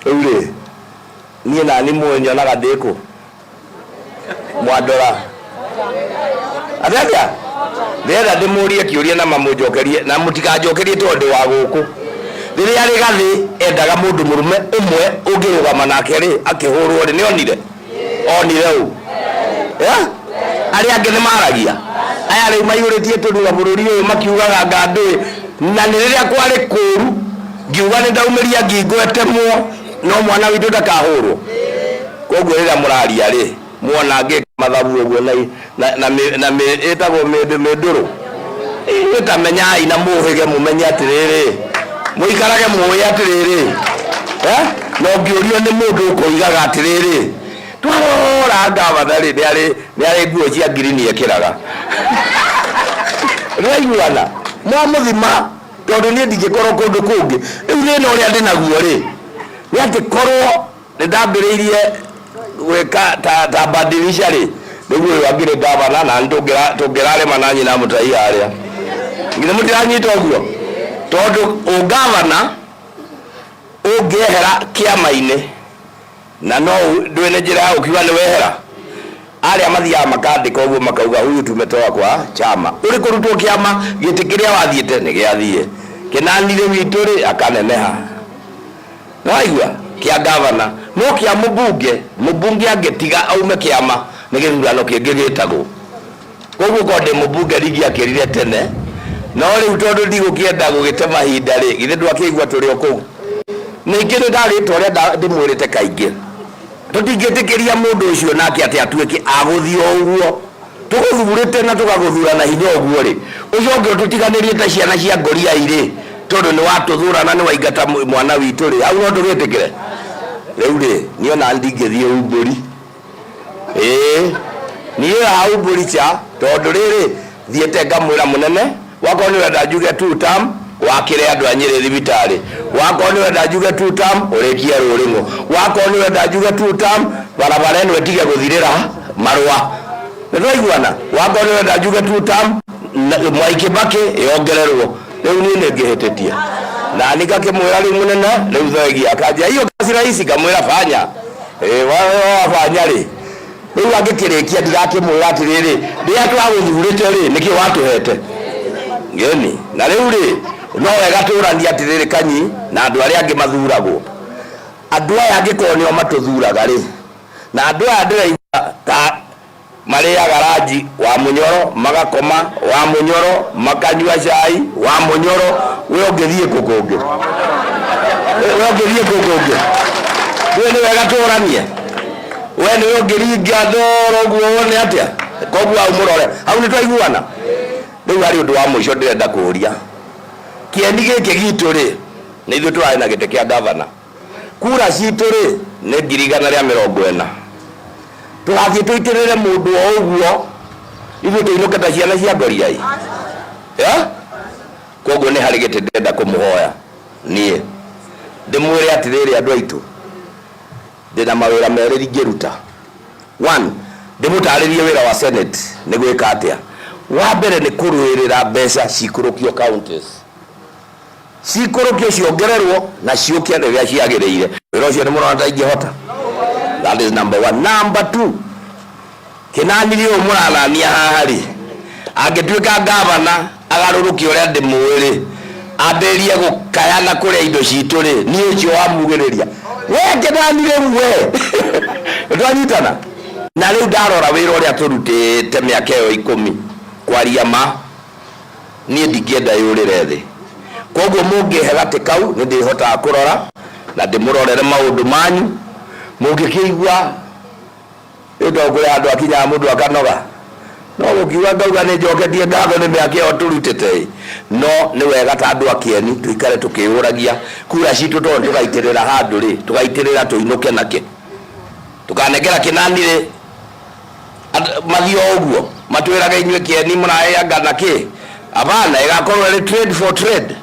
Rĩu rĩ, niĩ nani mũnyonaga ndĩ kũ? Mwandora atĩ atĩa? Ndĩrenda ndĩmũrie kĩũria na mamũnjokerie na mũtikanjokerie tondũ ndĩ wa gũkũ. Rĩrĩa Rĩgathĩ endaga mũndũ mũrũme ũmwe ũngĩrũgama nake rĩ, akĩhũrwo rĩ, nĩonire? Onire ũ? Eh? Arĩa angĩ nĩ maragia? Aya rĩu maiyũrĩtie tũnua bũrũri ũyũ makiugaga anga ndũĩ, na nĩ rĩrĩa kwarĩ kũru ngiuga nĩ ndaumĩria ngingo ĩtemwo no mwana witũ ndakahũrwo. Koguo rĩrĩa mũraria rĩ, muona ngĩka mathabu ũguo na, na, na, mĩ- na mĩ- ĩtagwo mĩndũ- mĩndũrũ, inyuĩ ta menyai na mũhĩge mũmenye atĩrĩrĩ, mũikarage mũĩ atĩrĩrĩ, eh? Na ũngĩũrio nĩ mũndũ ũkoigaga atĩrĩrĩ, twarora ngavana rĩ, nĩ arĩ nguo cia ngirini ekĩraga. Nĩwaiguana? Mwamũthima, tondũ niĩ ndingĩkorwo kũndũ kũngĩ. Rĩu thĩna ũrĩa ndĩ naguo rĩ, nĩ atĩ korwo nĩ ndambĩrĩirie gwĩka ta, ta badilisha rĩ, rĩu ũyũ angĩrĩ gavana na nĩ tũngĩrarĩma na nyina mũtai harĩa. Githĩ mũtiranyita ũguo? Tondũ ũgavana ũngĩehera kĩama-inĩ na no ndũĩ nĩ njĩra ya gũkiuga nĩ wehera, arĩa mathiaga makandĩka ũguo makauga huyu tumetoa kwa chama. Ũrĩ kũrutwo kĩama gĩtĩ kĩrĩa wathiĩte nĩ gĩathiĩ. Kĩnani rĩu witũ rĩ akaneneha. Nĩwaigua? Kĩa gavana. No kĩa mũbunge, mũbunge angĩtiga aume kĩama nĩ gĩthurano kĩngĩ gĩtagwo. Koguo korwo ndĩ mũbunge ndingĩakĩrire tene, no rĩu tondũ ndigũkĩenda gũgĩte mahinda rĩ, githĩ ndwakĩigua tũrĩ o kũu? Ningĩ nĩ ndarĩte ũrĩa ndĩmwĩrĩte kaingĩ, tũtingĩtĩkĩria mũndũ ũcio nake atĩ atuĩke agũthiĩ o ũguo. Tũgũthurĩte na tũgagũthura na hinya ũguo rĩ, ũcoke ũtũtiganĩrie ta ciana cia ngoriai rĩ, tondũ nĩ watũthura na nĩ waingata mwana witũ rĩ, hau no tũgĩtĩkĩre? Rĩu rĩ, niĩ ona ndingĩthiĩ umbũri. Ĩĩ, niĩ haha umbũri cha, tondũ rĩrĩ, thiĩte ngamwĩra mũnene, wakorwo nĩ ũrenda njuge two term, wakĩre andũ a Nyĩrĩ thibitarĩ. Wakorwo nĩ ũrenda njuge two term, ũrĩkie Rũrĩng'ũ. Wakorwo nĩ ũrenda njuge two term, barabara ĩno ĩtige gũthirĩra marũa. Nĩ twaiguana? Wakorwo nĩ ũrenda njuge two term, Mwai Kibaki yongererwo. Rĩu niĩ nĩ ngĩhĩtĩtie. Na niĩ ngakĩmwĩra rĩu mũnene, rĩu thengia. Akanjĩra hiyo kazi rahisi, ngamwĩra fanya. Ĩĩ, wafanya rĩ. Rĩu angĩkĩrĩkia ndigakĩmwĩra atĩrĩrĩ, rĩrĩa twagũthurĩte rĩ, nĩkĩ watũhete? Ngeni. Na rĩu rĩ, no wega tũranie atĩrĩrĩ Kanyi na andũ arĩa angĩ mathuragwo. Andũ aya angĩkorwo nĩo matũthuraga rĩ, na andũ aya ndĩraigua ta marĩaga ranji wa mũnyoro, magakoma wa mũnyoro, makanyua cai wa mũnyoro, we ũngĩthiĩ kũ kũngĩ? We ũngĩthiĩ kũ kũngĩ? Rĩu nĩ wega tũranie. We nĩwe ũngĩringa ndoro ũguo wone atĩa? Koguo hau mũrore. Hau nĩ twaiguana? Rĩu harĩ ũndũ wa mũico ndĩrenda kũũria. Kĩeni gĩkĩ gitũ rĩ, nĩ ithuĩ tũrarĩ na gĩtĩ kĩa gavana. Kura citũ rĩ, nĩ 140,000. Tũgathiĩ tũitĩrĩre mũndũ o ũguo, ithuĩ tũinũke ta ciana cia ngoriai? Eh? Koguo nĩ harĩ gĩtĩ ndĩrenda kũmũhoya niĩ. Ndĩmwĩre atĩrĩrĩ andũ aitũ, ndĩna mawĩra merĩ ingĩruta. One, ndĩmũtarĩrie wĩra wa Senate nĩ gwĩka atĩa. Wa mbere nĩ kũrũĩrĩra mbeca cikũrũkio counties. Cikũrũkio ciongererwo na ciũke rĩrĩa ciagĩrĩire. Wĩra ũcio nĩ mũrona ta ingĩhota? That is number one. Number two, Kĩnani ũyũ mũranania haha rĩ, angĩtuĩka ngavana agarũrũke ũrĩa ndĩmũĩ rĩ, ambĩrĩrie gũkaya na kũrĩa indo citũ rĩ, niĩ ũcio wamugĩrĩria. We Kĩnani rĩu we! Nĩtwanyitana? Na rĩu ndarora wĩra ũrĩa tũrutĩte mĩaka ĩyo ikũmi, kwaria ma, niĩ ndingĩenda yũrĩre thĩ. Koguo mũngĩhe gatĩ kau nĩ ndĩhotaga kũrora na ndĩmũrorere maũndũ manyu. Mũngĩkĩigua rĩu to kũrĩ handũ akinyaga mũndũ akanoga. No gũkiuga ngauga nĩ njoketie ngatho nĩ mĩaka ĩyo tũrutĩte ĩ, no nĩ wega ta andũ a kĩeni tũikare tũkĩyũragia kura citũ tondũ tũgaitĩrĩra handũ rĩ, tũgaitĩrĩra tũinũke nakĩ? Tũkanengera kĩnani rĩ? Mathiĩ o ũguo matwĩraga inyuĩ kĩeni mũraheanga na kĩ? Hapana, ĩgakorwo ĩrĩ trade for trade.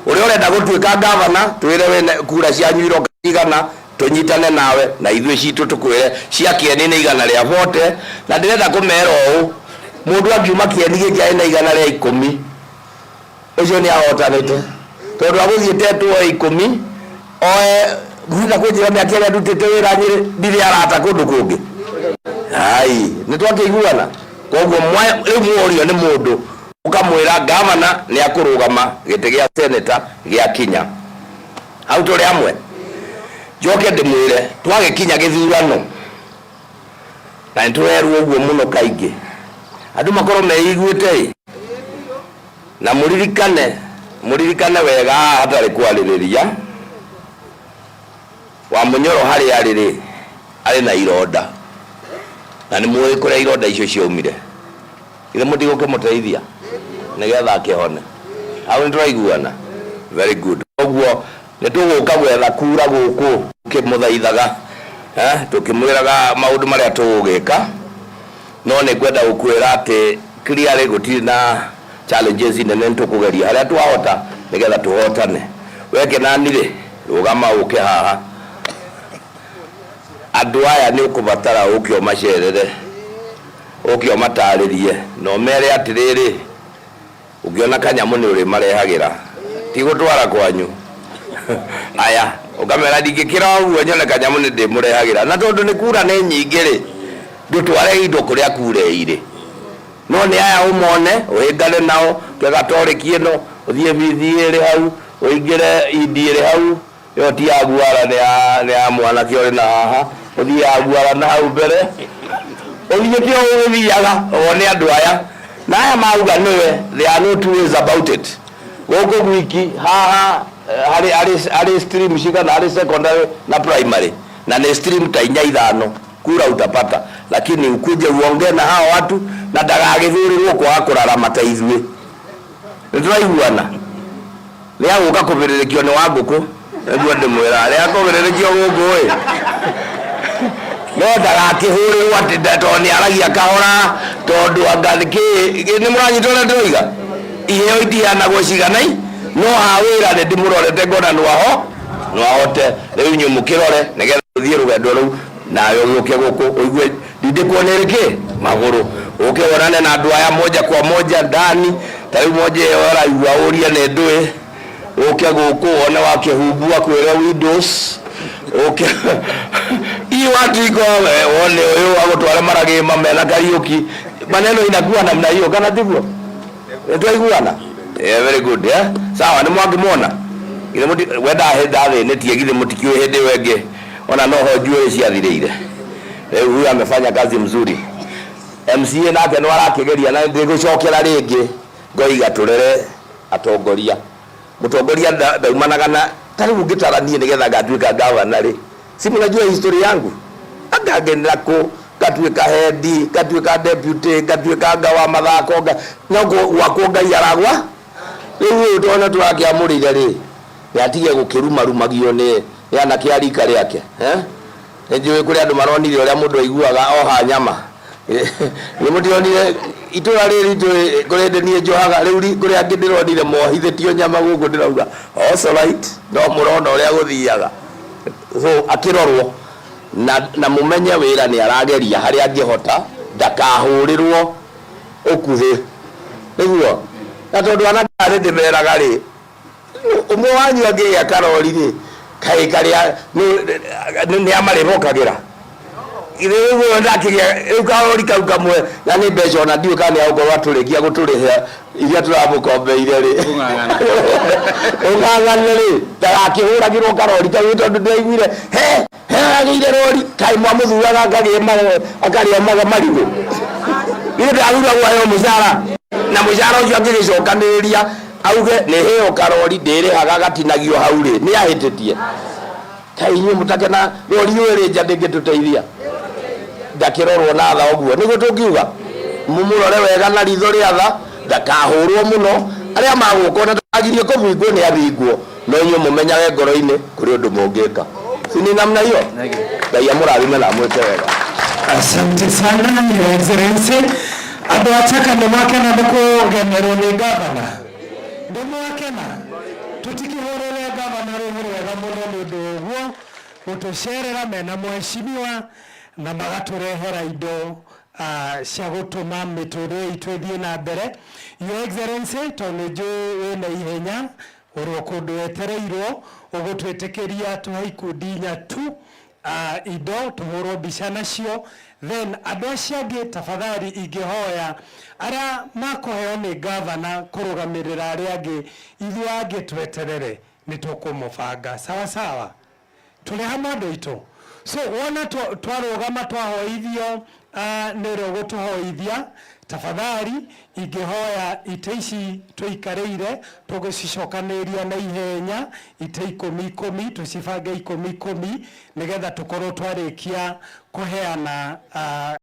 Ũrĩa ũrenda gũtuĩka gavana twĩre wĩna kura cianyu iroka cigana, tũnyitane nawe na ithuĩ citũ tũkwĩre cia kĩeni nĩ 140. Na ndĩrenda kũmera ũũ, mũndũ angiuma kĩeni gĩkĩ arĩ na 110, ũcio nĩ ahotanĩte, tondũ agũthiĩ tetwo 10 oe Ngwenda kũnjĩra mĩaka ĩrĩa ndutĩte wĩra Nyĩrĩ ndirĩ arata kũndũ kũngĩ. Ai, nĩ twakĩiguana. Koguo rĩu mworio nĩ mũndũ ũkamwĩra gavana nĩ akũrũgama gĩtĩ gĩa seneta gĩakinya. Hau tũrĩ hamwe. Njoke ndĩmwĩre twagĩkinya gĩthurano na nĩ tũrerwo ũguo mũno kaingĩ andũ makorwo meiguĩte ĩ na mũririkane mũririkane wega haha hatarĩ kwarĩrĩria wa Mũnyoro harĩa arĩ rĩ arĩ na ironda na nĩ mũĩ kũrĩa ironda icio ciaumire. Githĩ mũtigũkĩmũteithia nĩgetha akĩhone? Hau nĩ tũraiguana? Very good. Koguo nĩ tũgũka gwetha kura gũkũ tũkĩmũthaithaga, tũkĩmwĩraga maũndũ marĩa tũgũgĩka, no nĩ ngwenda gũkwĩra atĩ clearly gũtirĩ na challenges nene, nĩ tũkũgeria harĩa twahota nĩgetha tũhotane. We Kenani rĩ, rũgama ũke haha. Andũ aya nĩ ũkũbatara ũke ũmacerere, ũke ũmatarĩrie na ũmere atĩrĩrĩ, ũngĩona kanyamũ nĩ ũrĩmarehagĩra, ti gũtwara kwanyu. Aya, ũkamera ndingĩkĩra ũguo nyone kanyamũ nĩ ndĩmũrehagĩra. Na tondũ nĩ kura nĩ nyingĩ rĩ, ndũtware indo kũrĩa kura irĩ. No nĩ aya ũmone, ũhĩngane nao, kegatorĩki ĩno, ũthiĩ bithi ĩrĩ hau, ũingĩre indi ĩrĩ hau, ĩyo ti ya guara nĩ ya nĩ ya mwanake ũrĩ na haha, ũthiĩ ya guara na hau mbere, ũthiĩte o ũgĩthiaga wone andũ aya. Na aya mauga nĩwe, there are no two ways about it. Gũkũ gwiki haha harĩ harĩ harĩ stream cigana, harĩ secondary na primary, na nĩ stream ta inya ithano, kura utapata, lakini ukuje uongee na hawa watu na ndagagĩthurĩrwo kwaga kũrarama ta ithuĩ. Nĩ tũraiguana? Rĩa gũka kũbĩrĩrĩkio nĩ wa ngũkũ, nĩguo ndĩmwĩra, rĩa kũbĩrĩrĩkio gũkũ ĩ, no ndagakĩhũrĩrwo atĩ tondũ nĩ aragia kahora, tondũ anga kĩ, nĩ mũranyita ũrĩa ndĩroiga? Iheo itiheanagwo ciganai, no ha wĩra nĩ ndĩmũrorete ngona no aho, no ahote. Rĩu inyuĩ mũkĩrore nĩgetha tũthiĩ rũgendo rũu, nawe ũgĩũke gũkũ ũigue ndindĩkwo nĩ rĩkĩ magũrũ, ũke wonane na andũ aya moja kwa moja ndani, ta rĩu moja ĩyo ũraigua ũrie nĩ ndũĩ, ũke gũkũ wone wakĩhumbu akwĩre windows, ũke ii watiko wone ũyũ agũtware maragĩma mena Kariũki, maneno inakuwa namna hiyo, kana tiguo? Nĩtwaiguana? Yeah, very good, eh? Sawa, nĩ mwakĩmwona? Githĩ mũti we ndathĩnĩtie githĩ mũtikĩũĩ hĩndĩ ĩyo ĩngĩ ona noho njuĩrĩ ciathirĩire. Rĩu huyu amefanya kazi mzuri. MCA nake no arakĩgeria na ndĩgũcokera rĩngĩ ngoiga tũrere atongoria. Mũtongoria ndaumanaga na ta rĩu ũngĩtara niĩ nĩgetha ngatuĩka gavana rĩ, si mnajua history yangu? Angagenera kũ ngatuĩka head, ngatuĩka deputy, ngatuĩka nga wa mathako, nga no gwakwo Ngai aragwa. Rĩu ũyũ tondũ tũrakĩamũrĩire rĩ, nĩ atige gũkĩrumarumagio nĩ nĩ anake a rika rĩake, eh? Nĩ njũĩ kũrĩ andũ maronire ũrĩa mũndũ aiguaga oha nyama. Nĩ mũtionire itũra rĩrĩ ritũ kũrĩ hĩndĩ niĩ njohaga rĩu kũrĩ angĩ ndĩronire mohithĩtio nyama gũkũ ndĩrauga also right, no mũrona ũrĩa gũthiaga. So akĩrorwo na na mũmenye wĩra nĩ arageria harĩa angĩhota ndakahũrĩrwo ũkuhĩ nĩguo na tondũ anake aya nĩ ndĩmeraga rĩ, ũmwe wanyu angĩgĩa karori rĩ, kaĩ karĩa nĩ amarĩbokagĩra rĩu ũyũ ndakĩgĩa rĩu karori kau kamwe na nĩ mbeca ona ndiũĩ kana nĩ agũkorwo atũrĩkia gũtũrĩha iria tũramũkombeire rĩ, ũng'ang'ane rĩ, ndagakĩhũragĩrwo karori kau tondũ ndĩraiguire he he agĩire rori kaĩ mwamũthuraga akagĩa akarĩa marigũ. Ithe ndathuragwo aheo mũcara na mũcara ũcio angĩgĩcokanĩrĩria auge nĩ heo karori ndĩrĩhaga gatinagio hau rĩ, nĩ ahĩtĩtie. Kaĩ inyuĩ mũtakena rori ĩyo ĩrĩ nja ndĩngĩtũteithia? Ndakĩrorwo na tha ũguo nĩguo tũngiuga, mũmũrore wega na ritho rĩa tha, ndakahũrwo mũno. Arĩa magũka ona ndakagirie kũbingwo nĩ abingwo, no inyuĩ mũmenyage ngoro-inĩ kũrĩ ũndũ mũngĩka. Si ni namna hiyo? Ngai amũrathime na amwĩke wega. Asante sana, Your Excellency. Andũ a Chaka nĩ mwakena nĩ kũgenerwo nĩ gavana? Nĩ mwakena? Tũtikĩhũrĩre gavana rũhĩ rwega mũno nĩ ũndũ wa ũguo gũtũcerera mena mheshimiwa na magatũrehera indo cia gũtũma mĩtũrĩre itũ ĩthiĩ na mbere. Your Excellency, tondũ nĩ njũĩ wĩna ihenya, Ũrĩ o kũndũ wetereirwo ũgũtwĩtĩkĩria tũhe ikundi inya tu indo tũhũrwo mbica nacio. Then andũ acio angĩ, tafadhali, ingĩhoya arĩa makũheo nĩ gavana kũrũgamĩrĩra arĩa angĩ, ithuĩ angĩ tweterere, nĩ tũkũmũbanga. Sawa sawa, tũrĩ hamwe, andũ aitũ. So wona twarũgama twahoithio, nĩ ũrĩa ũgũtũhoithia, tafadhali ingĩhoya itĩ ici tũikarĩire tũgũcicokanĩrĩria na ihenya, itĩ ikũmi ikũmi, tũcibange ikũmi ikũmi, nĩgetha tũkorwo twarĩkia kũheana.